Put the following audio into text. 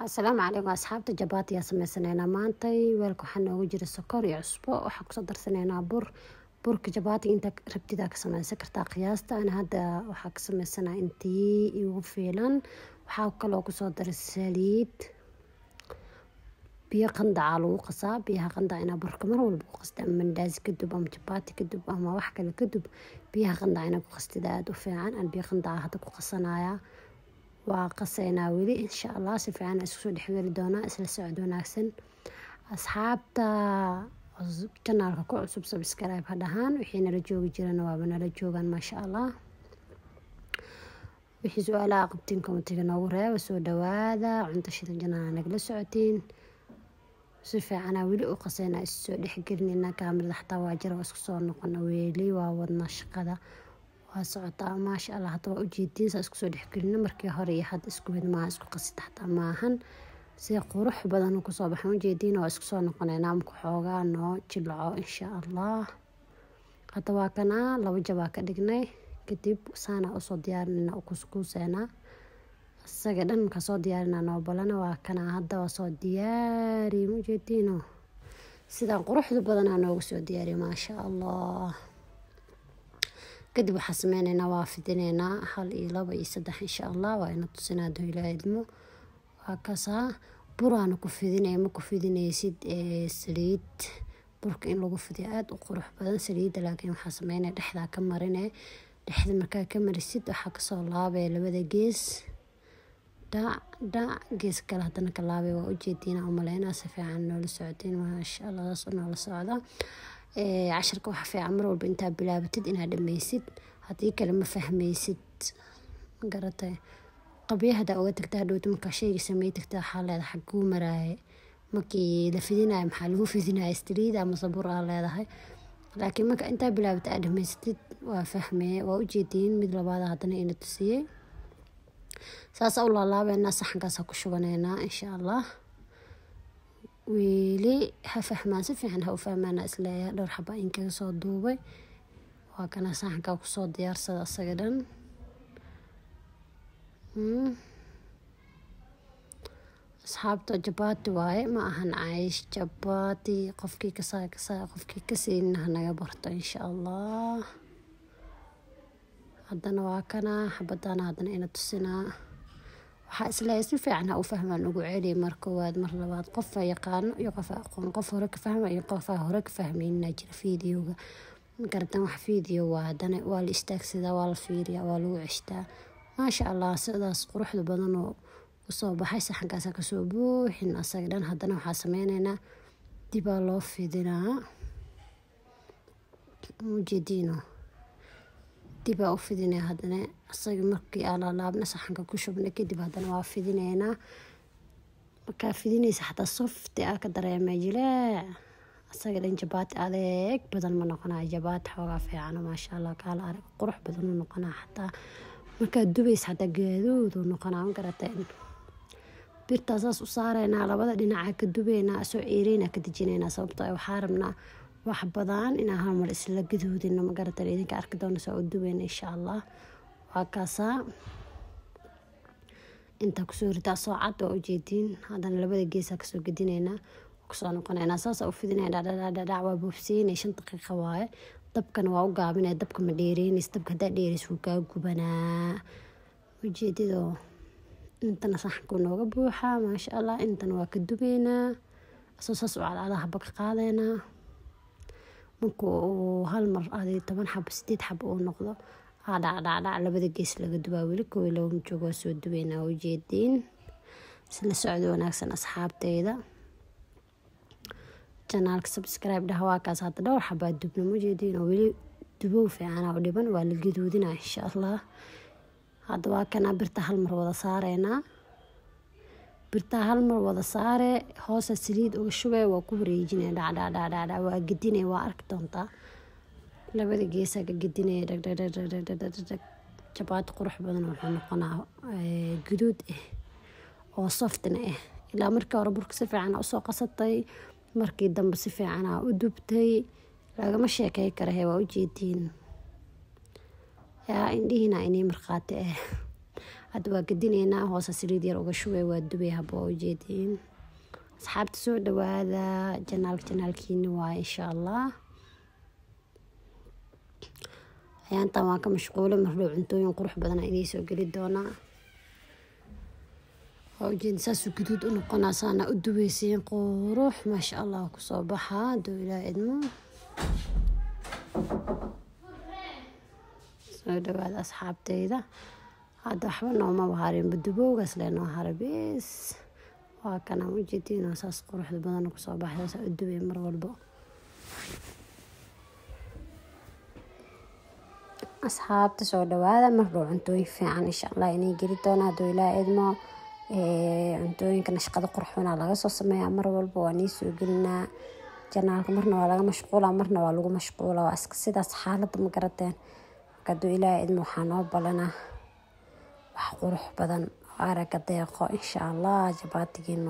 Asalaamu calaykum asxaabta, jabaati yaa sameysanaynaa maantay. Weelka waxaa noogu jira sokor iyo cusbo. Waxaan kusoo darsanaynaa bur. Burka jabaati inta rabtidaa ka sameysan kartaa qiyaasta. Ana hadda waxaa ka sameysanaa intii igu fiilan. Waxaa kaloo kusoo daray saliid. Biyo qandaca lagu qasaa. Biyaha qandaca inaa burka mar walba ku qasta, ama mandaazi ka dub ama jabaati ka dub ama wax kale ka dub, biyaha qandaca inaa ku qastida aada u fiican. Aan biyo qandaca hadda ku qasanayaa. Waa qasaynaa weli, insha Allah si fiican isku soo dhexgeli doonaa. Isla socod wanaagsan asxaabta. Channelka ku cusub subscribe ha dhahaan. Wixii nala joogi jirana waaba nala joogaan, maasha Allah. Wixii su-aalaha qabtiin commentiga noogu reeba. Soo dhawaada, Cunto Shidan Channel nagala socotiin. Si fiicanaa weli u qasaynaa, isu soo dhexgelinayna. Kaamirada xataa waa jira, waa isku soo noqona weli, waa wadna, shaqada waa socotaa, maasha Allah. Hadda waa ujeediin saa isku soo dhexgelino. Markii hore iyo hadda isku mid maaha, isku qasid xataa maahan. Si qurux badan kusoo baxan ujeediin. Waa isku soo noqonaynaa marka xoogaa noo jilco, insha Allah. Hadda waa kanaa, laba jabaa ka dhignay. Kadib saana usoo diyaarinayna, u kuskuuseynaa isaga dhan. Markaa soo diyaarinaa noo balana. Waa kanaa, hadda waa soo diyaari, ujeediino sidaan quruxda badanaa noogu soo diyaariya, maasha Allah. Kadib waxaa sameyneynaa, waa fidineynaa hal iyo laba iyo saddex, insha Allah. Waa ina tusinaa haduu Ilaahay idmo. Waa kasaa, buraana ku fidinaya. Ma ku fidinaysid saliid. Burka in lagu fidiyo aada u qurux badan saliidda, laakiin waxaa sameynaya dhexdaa ka marine. Dhexda markaa ka marisid, waxaa kasoo laabaya labada gees, dhac dhac, gees kale haddana ka laabay. Waa ujeediina umaleynaa, si fiican noola socotiin, maasha Allah. Saas noola socda casharka. Waxa fiican mar walba intaa bilaabatid inaad dhameysid, haddii kale ma fahmaysid, garatay? Qabyo hadaa uga tagta, hadhowta markaa sheyga samey tagta, waxaa leedahay xaguu maraaye? Markii la fidinayo maxaa lagu fidinaya, saliid ama sabur aa leedahay? Laakiin marka intaa bilaabata aad dhamaysatid, waa fahmeye. Waa ujeediin, mid labaad haddana ina tusiyey. Saasa u laalaabeynaa, saxankaasa ku shubaneynaa, insha Allah. Weli ha fahmaan, si fiican ha u fahmaana isleeyahay. Dhowr xaba in kaga soo duubay. Waa kana, saxankaa kusoo diyaarsada asaga dhan. Asxaabta, jabaati waaye, ma ahan caysh. Jabaati qofkii kasaa kasaa, qofkii kasaynin hanaga barto, insha Allah. Haddana waa kana, xabadana haddana ina tusinaa. Waxaa isleeyahay si fiican ha u fahmaan. Ugu celi mar koowaad, mar labaad. Qofa yaqaano iyo qofa aqoon, qof hore ka fahma iyo qofa hore ka fahmaynina jira videoga garatan. Wax video waa, haddana waa la istaagsadaa, waa la fiiriyaa, waa lagu ceshtaa, maasha Allah. Sidaas quruxda badan oo usoo baxay, saxankaasa kasoo buuxin asaga dhan. Haddana waxaa sameyneynaa, dibaa loo fidinaa, ujeediino? Dibaa u fidinaya haddana asaga. Markii aa laalaabna, saxanka ku shubna, kadib haddana waa fidineynaa. Markaa fidinaysa xataa soft aa ka dareemay, jileec asaga dhan. Jabaati adeeg badan ma noqonayo, jabaati xoogaa fiican, maasha Allah, kaala arag qurux badan u noqonaa. Xataa markaad dubaysa xataa gaduud uu noqonaa, ma garatay? Birtaa saas u saareynaa, labada dhinaca ka dubeynaa, soo ceereynaa, ka dejinaynaa, sababtoo ah waxaa rabnaa wax badan inaan hal mar isla gaduudino, ma garatay? Idinka arki doona saa u dubeyna, insha Allah. Waa kaasaa, intaa kusoo ritaa soo cad, waa ujeediin. Haddana labada geesaa kasoo gedinaynaa, kusoo noqonaynaa. Saasa u fidinaya, dhacdhacdhacdhac, waa boofsiinay. 5 daqiiqa waaye. Dabkana waa u gaabinaya, dabka ma dheereynaysa. Dabka haddaa dheereysa, wuu kaa gubanaa, ujeedidoo? Intana saxanku nooga buuxaa, maasha Allah. Intana waa ka dubeynaa, asoo saas u cadcada haba ka qaadeynaa. Marka uu hal mar adi 10 xabo, 8 xabo uu noqdo, aa dhacdhacdhac labada gees laga dubaa. Weli kow iyo laba joogo, waa soo dubeynaa, ujeediin? Isla socdo wanaagsan asxaabteyda. Channelka subscribe dhaha. Waa kaas, hadda dhowr xabaa dubna, ma ujeediin? Oo weli dubow fiicana u dhiban, waa la gaduudinaa, insha Allah. Hadda waa kanaa, birta hal mar wada saareynaa. Birta hal mar wada saare, hoosa saliid uga shubee, waa ku wareejinaya, dhacdhacdhacdhac, waa gedinaya. Waa arki doontaa, labada geesaa ka gedinaya, dhag dhag dhag dhag dhag dhag dhag. Jabaati qurux badan wuxuu noqonaa, guduud ah oo softna ah. Ilaa markii hore burka si fiican usoo qasatay, markii dambe si fiican aa u dubtay, lagama sheekey kara. Waa ujeediin, yaa indhihiina inay markhaati ah. Hadda waa gedineynaa, hoosa saliid yar uga shubay, waa dubay haba, waa ujeediin. Asxaabta soo dhawaada, janaalka janaalkiina waaye insha Allah. Ayaantan waan ka mashquulay, mardhow cuntooyin qurux badan aa idiin soo geli doonaa. Waa ujeedin saasuu guduud u noqonaa, saana u dubaysiin qurux maasha Allah kusoo baxa hadduu Ilaah idmo. Soo dhawaada asxaabteyda, hadda waxba nooma harinba, dubowgaas lee noo haray bis. Waa kana ujeediin oo saas quruxda badan kusoo baxay, saas u dubay mar walbo. Asxaabta soo dhawaada, mardhow cuntooyin fiican insha Allah inay geli doonaa hadduu Ilaah idmo. Cuntooyinka nashqada qurxoona laga soo sameeyaa mar walba, waa nii soo gelinaa janaalka. Marna waa laga mashquulaa, marna waa lagu mashquulaa, waa iska sidaas xaaladda, ma garateen? Marka hadduu Ilaah idmo waxaa noo balanaa wax qurux badan oo aragga deeqo insha Allah. Jabaatigiina